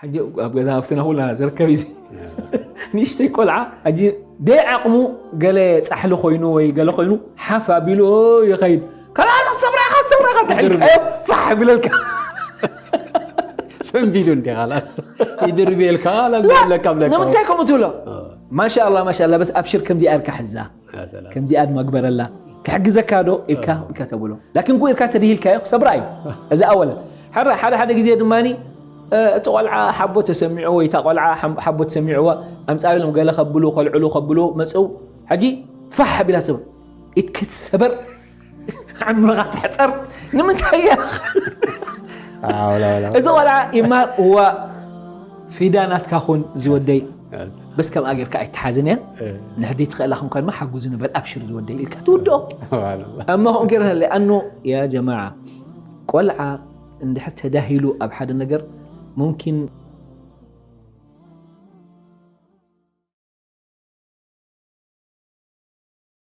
ሕጂ ኣብ ገዛ ሃፍትና ኩላ ዝርከብ እዩ። ንእሽተይ ቆልዓ ሕጂ ደይ ዓቕሙ ገለ ጻሕሊ ኮይኑ ወይ ገለ ኮይኑ ሓፍ ኣቢሉ ይኸይድ። ከላስ ሰብራኻ ሰብራኻ ተሕልካዮ ፋሕ ብለልካ። ሰንቢዱ እንዲ ኻላስ ይድርብየልካ ኻላስ ይብለካ ብለካ። ንምንታይ ከምኡ ትብሎ? ማሻኣላ ማሻኣላ፣ በስ ኣብሽር፣ ከምዚኣ ኢልካ ሕዛ፣ ከምዚኣ ድማ ግበረላ፣ ክሕግዘካ ዶ ኢልካ ኢልካ ተብሎ። ላኪን ጉ ኢልካ ተድሂልካዮ ክሰብራ እዩ። እዚ ኣወለ ሓደ ሓደ ሓደ ግዜ ድማ እቲ ቆልዓ ሓቦ ተሰሚዑ ወይ እታ ቆልዓ ሓቦ ተሰሚዕዋ ኣምፃ ኢሎም ገለ ከብሉ ከልዕሉ ከብሉ መፅው። ሕጂ ፋሕ ቢላ ትሰብር፣ ኢድ ክትሰበር፣ ዓምርኻ ትሕፀር። ንምንታይ እያ? ኣውላ፣ ኣውላ። እዚ ቆልዓ ይማር እዋ ፊዳ ናትካ ኩን ዝወደይ። በስ ከምኣ ጌርካ ኣይትሓዝን እያ። ንሕዲ ትኽእላ ክንኳ ድማ ሓጉዚ ንበል ኣብሽር ዝወደይ ኢልካ ትውድኦ። ኣውላ። እሞ ከምኡ ጌርና ለኣኑ ያ ጀማዓ ቆልዓ እንድሕር ተዳሂሉ ኣብ ሓደ ነገር ሙምኪን